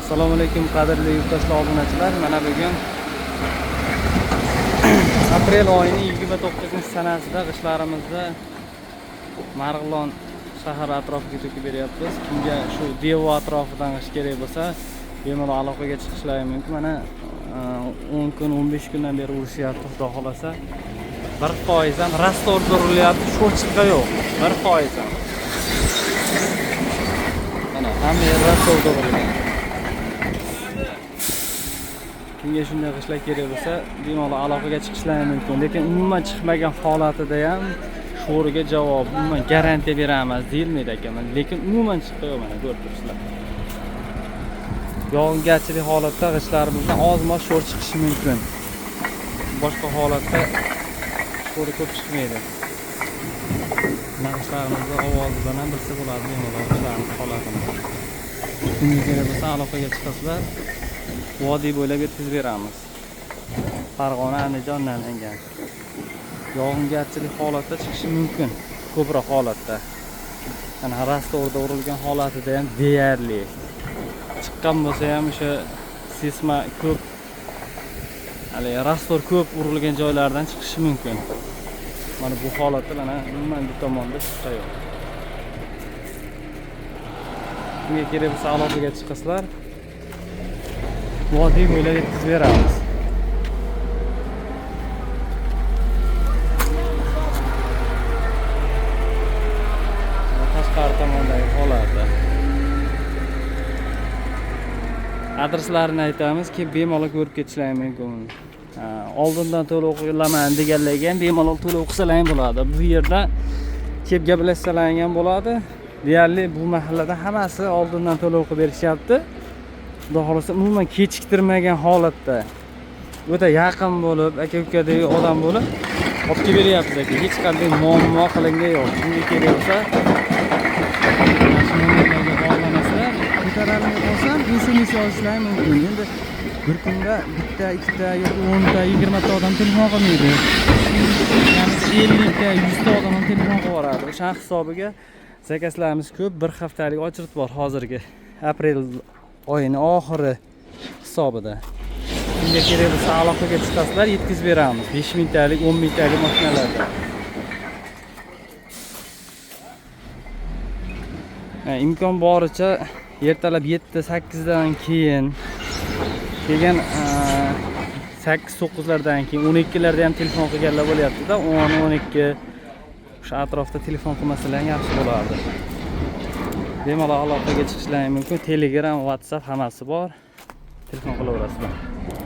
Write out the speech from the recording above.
Assalomu alaykum qadrli yurtdoshlar, obunachilar. Mana bugun aprel oyining 29-sanasida g'ishtlarimizni Marg'ilon shahri atrofiga to'kib beryapmiz. Kimga shu Devo atrofidan g'isht kerak bo'lsa, bemalol aloqaga chiqishlari mumkin. Mana 10 kun, 15 kundan beri urishyapti, xudo xolasa. 1% ham rastorda urilyapti, sho'rchiqa yo'q. 1% ham. Mana hamma yer rastorda urilgan. Kimga shunday g'ishtlar kerak bo'lsa, bemalol aloqaga chiqishlari mumkin. Lekin umuman chiqmagan holatida ham sho'riga javob, umuman garantiya beramiz deyilmaydi aka. Lekin umuman chiqdi yo'q, mana ko'rib turibsizlar. Yog'ingarchilik holatda g'ishtlarimizdan oz-moz sho'r chiqishi mumkin. Boshqa holatda sho'ri ko'p chiqmaydi. G'ishtlarimizni ovozidan ham bilsa bo'ladi bemalol g'ishtlarimiz holatini. Kimga kerak bo'lsa aloqaga chiqasizlar. Vodiy bo'ylab yetkazib beramiz. Farg'ona, Andijon, Namangan. Yog'ingarchilik holatda chiqishi mumkin, ko'proq holatda. Mana rastorda urilgan holatida ham deyarli chiqqan bo'lsa ham o'sha sesma ko'p, hali rastor ko'p urilgan joylardan chiqishi mumkin. Mana bu holatda mana umuman bu tomonda chiqsa yo'q. Kimga kerak bo'lsa aloqaga chiqasizlar. Vodiy bo'ylab yetkazib beramiz. Tashqari tomondagi holati. Adreslarini aytamiz, ki bemalol ko'rib ketishlari mumkin. Oldindan to'lov qilaman deganlarga ham bemalol to'lov qilsalar ham bo'ladi. Bu yerda kelib gaplashsalar ham bo'ladi. Deyarli bu mahallada hammasi oldindan to'lov qilib berishyapti. Xudo xolasa umuman kechiktirmagan holatda o'ta yaqin bo'lib, aka-ukadagi odam bo'lib olib kelib beryapmiz aka. Hech qanday muammo qilingan yo'q. Kimga kerak bo'lsa, mana shu nomerlarga bog'lanasizlar. Ko'taralmay qolsam, SMS yozishlari mumkin. Endi bir kunda bitta, ikkita yoki 10 ta, 20 ta odam telefon qilmaydi. Ya'ni 50 ta, 100 ta odam ham telefon qilib yuboradi. O'sha hisobiga zakazlarimiz ko'p, bir haftalik ochirt bor hozirgi aprel oyining oxiri hisobida. Kimga kerak bo'lsa aloqaga chiqasizlar, yetkazib beramiz. 5 mingtalik, 10 mingtalik mashinalarda. Imkon boricha ertalab 7-8 dan keyin kelgan 8-9lardan keyin 12larda ham telefon qilganlar bo'lyapti-da, 10-12 o'sha atrofda telefon qilmasalar ham yaxshi bo'lardi. Bemalol aloqaga chiqishlari mumkin. Telegram, WhatsApp hammasi bor. Telefon qilaverasizlar.